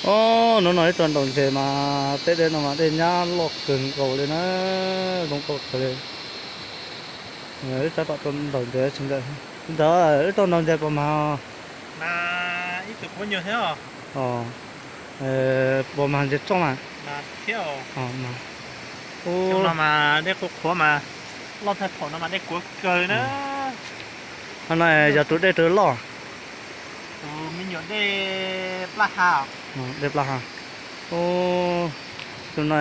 Os, hnub no wb tuaj ntaus ntses mas peb dej no mas dej nyab loj kawg nkaus li na, zoo nkauj kawg li. Wb tab tom tuaj ntaus ntses tsis ncaim. Ntawd wb tuaj ntaus ntses puas mag? Puas mag ntses txoj mas? Ub, no mas dej qhuav qhuav mas loj tag thaum no mas dej kuav kawg na. Qhov no yog tus dej twg loj? Tus me nyuam dej plaj ha. Dej plaj ha. Ub, tus no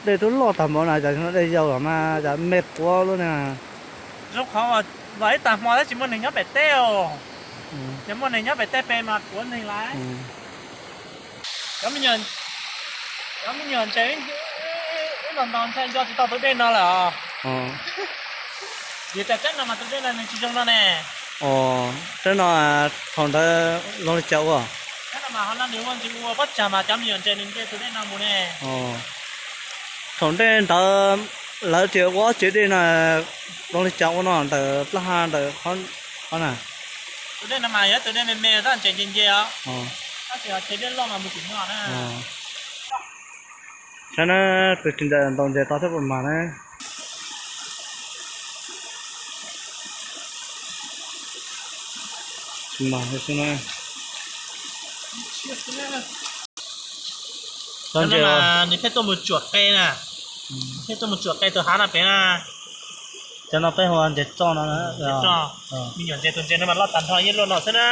dej twb loj tag npaum na, cas dej yau los mas cas me quav lub ne. Zoo qhov los ib tag hmo tab tsis muaj neeg nyob pem teb os. Yog muaj neeg nyob pem teb pem mas kuav neeg lawm. Cov me nyuam ntses, wb los ntaus ntshai nco tsis tau tus dej no lawm os. Vim tias teb no mas tus dej no nws tsis zoo no ne. Teb no thaum ntawd zoo li cas ua? Teb no mas ho noj nws muaj ntsis ua pob tsag mas cov me nyuam ntses nws nce tus dej no mus ne. Thaum ntej ntawd lawv tias ua ob tsev dej no zoo li cas ua no ntawm plaj ha ntawm qhov na? Tus dej no mas yog tus dej me me tab ntses nce nce os. Tab sis ho tsev dej loj mas mus tim no na. Saib na, tus tsis ncaim ntaus ntses tau thiab puas mag na. Tsis mag li xwb na. Cov ntses nws pheej tuaj mus tsuam qe na, pheej tuaj mus tsuam qe tus hav no pem na. Cov no peb hu ua ntses txoj no. Me nyuam ntses, tus ntses no mas loj tag nrho yeej luaj no xwb na.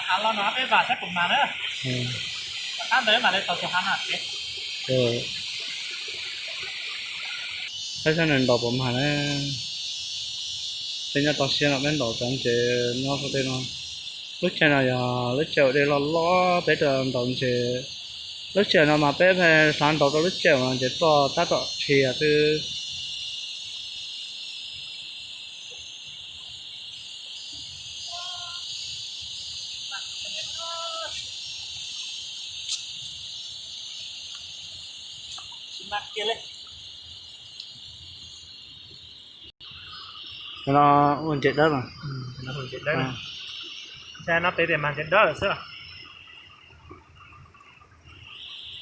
Hav los no peb vam saib puas mag na. Qab ntawd mam li tau tus hav no pem. Saib saib nws ntaus puas mag na. Peb nyob toj siab no peb ntaus cov ntses nyob saum tej no. Lub caij no yog lub caij uas dej loj loj peb tuaj ntaus ntses. Lub caij no mas peb pheej xav ntaus rau lub caij uas ntses txoj tab tom rhiav xwb. No ua ntses dawb. Ntses dawb. Saib no peb tias mag ntses dawb lawm xwb.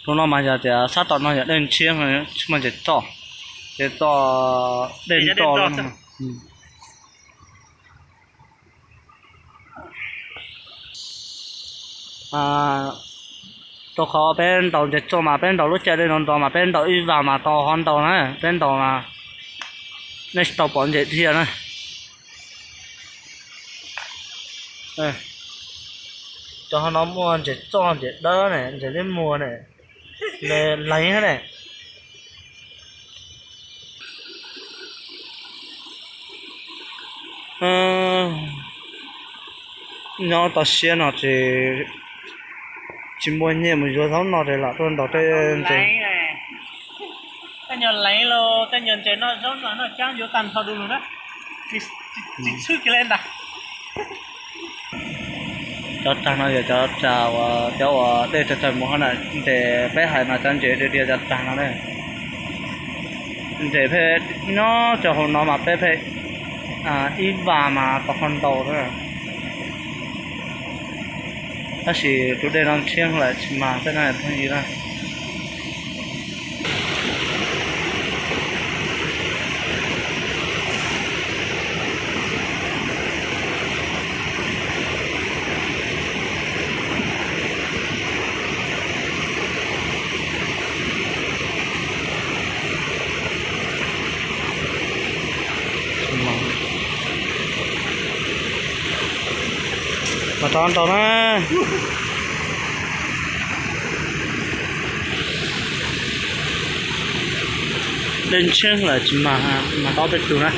Tus no mas yog tias sab tom no yog dej ntshiab, tsis muaj ntses txoj, ces txoj dej nroj. Rau qhov peb ntaus ntses txoj mas peb ntaus lub caij dej no nto mas peb ntaus ib vas mas tau ho ntau na, peb ntaus mas nej tsis tau pom ntses dhia na. Cov ho no muaj ntses txoj, ntses dawb ne, ntses liab muag ne, leeg ne. Nyob toj siab no ces tsis muaj nyiaj mus yuav zaub no ces lam tuaj ntaus tej ntses. Tej nyuag leev los tej nyuag ntses noj zaub noj caab yuav tag nrho du lug na, tsis txhwb kiag li ntag. Cov rag no yog cov rag uas cov uas dej tawg tawg mus hov na, ntses peb hais mas cov ntses dhia dhia cov rag no ne. Ntses peb nyob rau hauv no mas peb pheej ib vas mas tau ho ntau na. Tab sis tus dej no ntshiab lawm tsis mag tej no phooj ywg na. Mas tau ntau na. Dej ntshiab lawm tsis mag, mag tau tej tug na.